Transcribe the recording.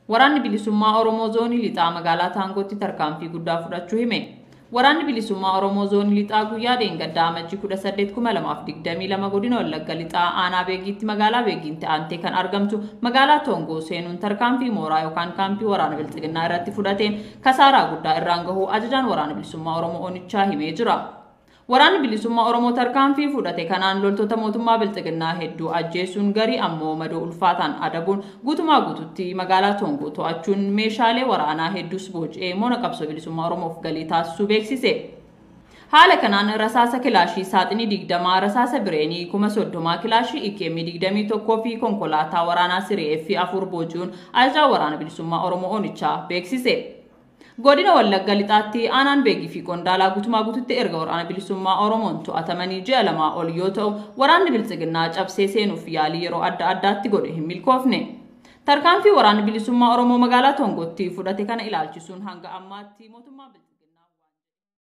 Waraanni Bilisummaa Oromoo Zoonii Lixaa magaalaa Taangootti tarkaanfii guddaa fudhachuu hime. Waraanni Bilisummaa Oromoo Zoonii Lixaa guyyaa dheengaddaa Amajjii 18,2022 godina Wallagga Lixaa aanaa Beegiitti magaalaa Beegiitti aantee kan argamtu magaalaa Toongoo seenuun tarkaanfii mooraa yookaan kaampii waraana Bilxiginnaa irratti fudhateen kasaaraa guddaa irraan gahuu ajajaan waraana Bilisummaa Oromoo Onichaa himee jira. Waraanni Bilisummaa Oromoo tarkaanfii fudhate kanaan loltoota mootummaa Bilxiginnaa hedduu ajjeesuun garii ammoo madoo ulfaataan adabuun guutumaa guututti magaalaa Toongoo to'achuun meeshaalee waraanaa hedduus booji'ee moona qabsoo bilisummaa Oromoof galii taasisuu beeksise. Haala kanaan rasaasa kilaashii saaxinii 20, rasaasa bireenii 30,000, kilaashii IKM 21 fi konkolaataa waraanaa siree fi 4 booji'uun ajajaa waraana bilisummaa Oromoo Onichaa beeksise. Godina Wallagga Lixaatti aanaan Beegii fi Qondaalaa guutumaa guututti erga waraana bilisummaa Oromoon to'atamanii ji'a 2 ol yoo ta'u, waraanni Bilxiginnaa cabsee seenuuf yaalii yeroo adda addaatti godhe hin milkoofne. Tarkaanfii waraanni bilisummaa Oromoo magaalaa Toongootti fudhate kana ilaalchisuun hanga ammaatti mootummaa